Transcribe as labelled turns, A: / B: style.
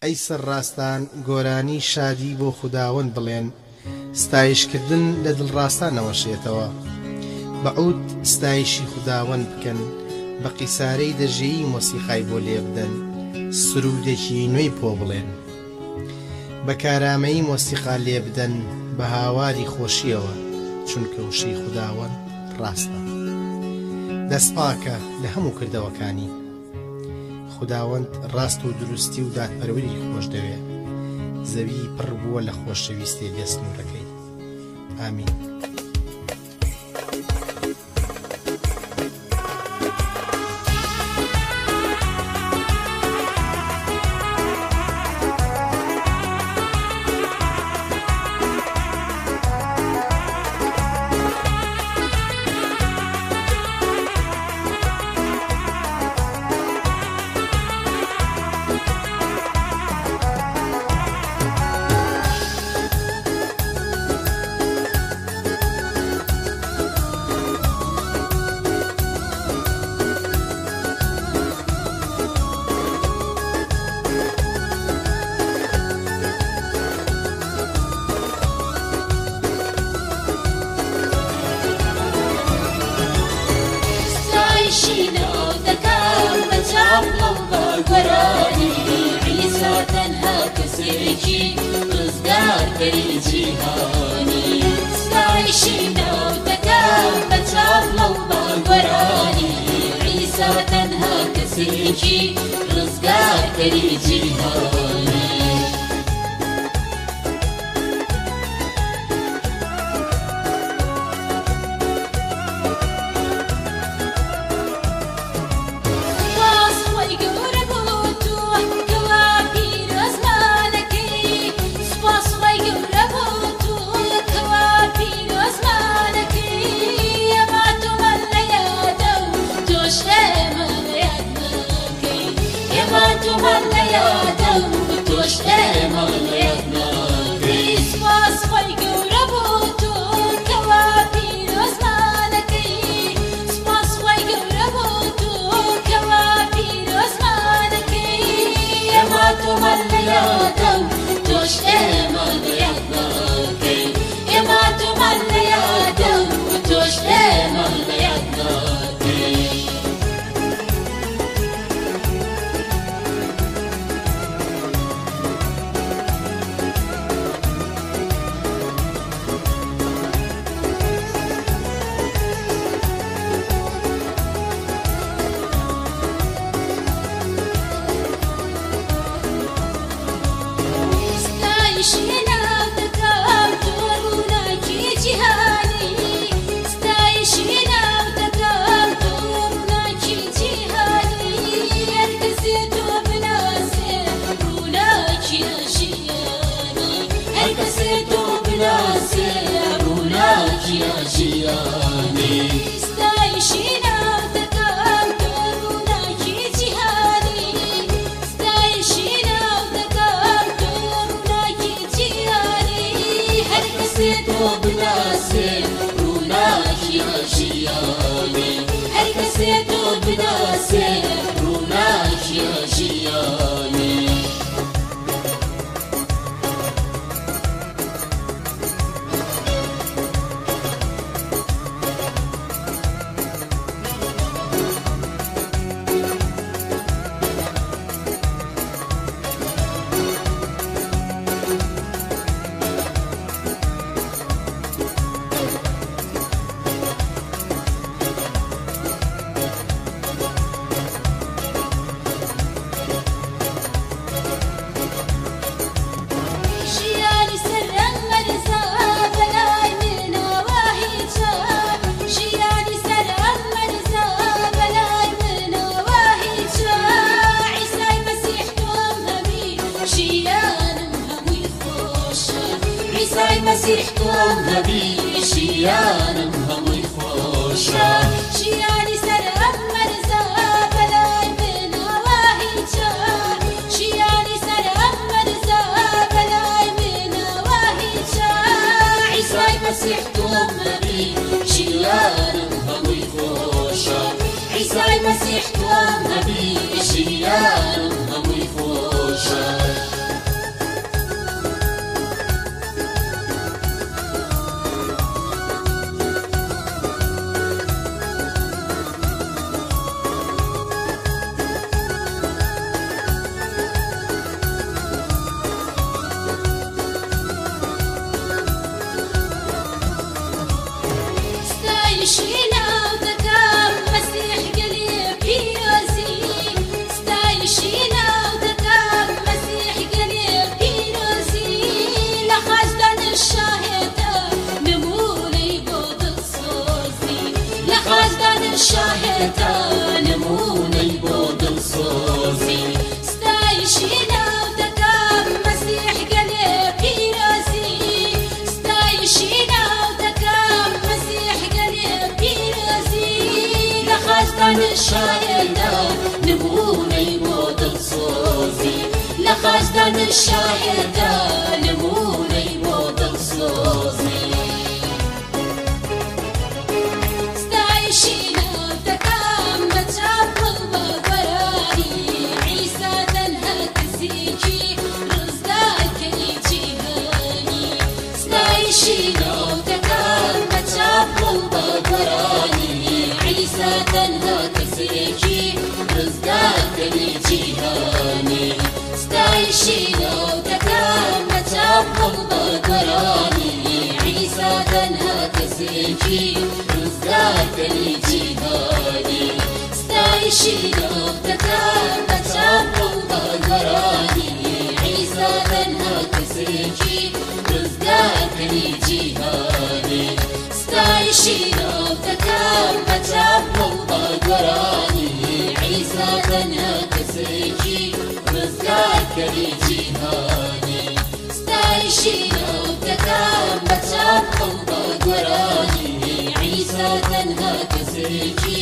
A: ئەی سەرڕاستان گۆرانی شادی بۆ خوداوەند بڵێن، ستایشکردن لە دڵڕاستان ئەوەشێتەوە. بە عود ستایشی خوداوەند بکەن، بە قیسارەی دەژێی مۆسیقای بۆ لێبدەن، سروودێکی نوێی پۆ بڵێن. بە کارامەیی مۆسیقا لێبدەن، بە هاواری خۆشییەوە، چونکە وشەی خوداوەند ڕاستە. دەستپاکە لە هەموو کردەوەکانی. خوداوەند ڕاست و دروستی و دادپەروەری خۆش دەوێ. زەوی پڕ بووە لە خۆشەویستیە بێ سنوورەکەی. ئامین.
B: ستایشی ناو دەکەم بە چاپڵە و بە گۆرانی، عیسا تەنها کەسێکی ڕزگارکەری جیهانی. ستایشی ناو دەکەم بە چاپڵە و بە گۆرانی، عیسا تەنها کەسێکی ڕزگارکەری جیهانی. سوپاس خوای گەورە بۆ تۆ کەوا پیرۆزمانەکەی، سوپاس خوای گەورە بۆ تۆ کەوا پیرۆزمانەکەی، ئێمە تۆمان لە یادە و تۆش ئێمە لە یاد ناکەی، ئێمە تۆمان لە یادە و تۆش ئێمە لە یاد ناکەی. سوپاس خوای گەورە بۆ تۆ کەوا پیرۆزمانەکەی، سوپاس خوای گەورە بۆ تۆ کەوا پیرۆزمانەکەی، ئێمە تۆمان لە یادە و تۆش ئێمە لە یاد ناکەی، ئێمە تۆمان لە یادە و تۆش ئێمە لە یاد ناکەی. ستایشی ناو دەکەم تۆ ڕووناکی جیهانی، ستایشی ناو دەکەم تۆ ڕووناکی جیهانی، هەر کەسێ تۆ بناسێ ڕووناکی ژیانی، هەر کەسێ تۆ بناسێ ڕووناکی ژیانی. ستایشی ناو دەکەم تۆ ڕووناکی جیهانی، ستایشی ناو دەکەم تۆ ڕووناکی جیهانی، هەر کەسێ تۆ بناسێ ڕووناکی ژیانی، هەر کەسێ تۆ بناسێ ڕووناکی ژیانی. ژیانی سەر ئەم مەرزە بەلای منەوە هیچە، ژیانی سەر ئەم مەرزە بەلای منەوە هیچە، عیسای مەسیح تۆم هەبی ژیانم هەمووی خۆشە، عیسای مەسیح تۆم هەبی ژیانم هەمووی خۆشە. ژیانی سەر ئەم مەرزە بەلای منەوە هیچە، ژیانی سەر ئەم مەرزە بەلای منەوە هیچە، عیسای مەسیح تۆم هەبی ژیانم هەمووی خۆشە، عیسای مەسیح تۆم هەبی ژیانم هەمووی خۆشە. شایەتە نموونەی بۆ دڵسۆزی. ستایشی ناو دەکەم مەسیح گەلێ پیرۆزی، ستایشی ناو دەکەم مەسیح گەلێ پیرۆزی. لە خاچدان شایەتە نموونەی بۆ دڵسۆزی، لە خاچدان شایەتە نموونەی بۆ دڵسۆزی. ستایشی ناو دەکەم بە چاپڵ بە گۆرانی، عیسا تەنها کەسێکی ڕزگارکەری جیهانی. ستایشی ناو دەکەم بە چاپڵ بە گۆرانی، عیسا تەنها کەسێکی ڕزگارکەری جیهانی. ستایشی ناو دەکەم بە چاپڵ بە گۆرانی، عیسا تەنها کەسێکی ڕزگارکەری جیهانی. ستایشی ناو دەکەم بە چاپڵ بە گۆرانی، عیسا تەنها کەسێکی ڕزگارکەری جیهانی. ستایشی ناو دەکەم بە چاپڵ بە گۆرانی، عیسا تەنها کەسێکی ڕزگارکەری جیهانی. ستایشی ناو دەکەم بە چاپڵ بە گۆرانی، عیسا تەنها کەسێکی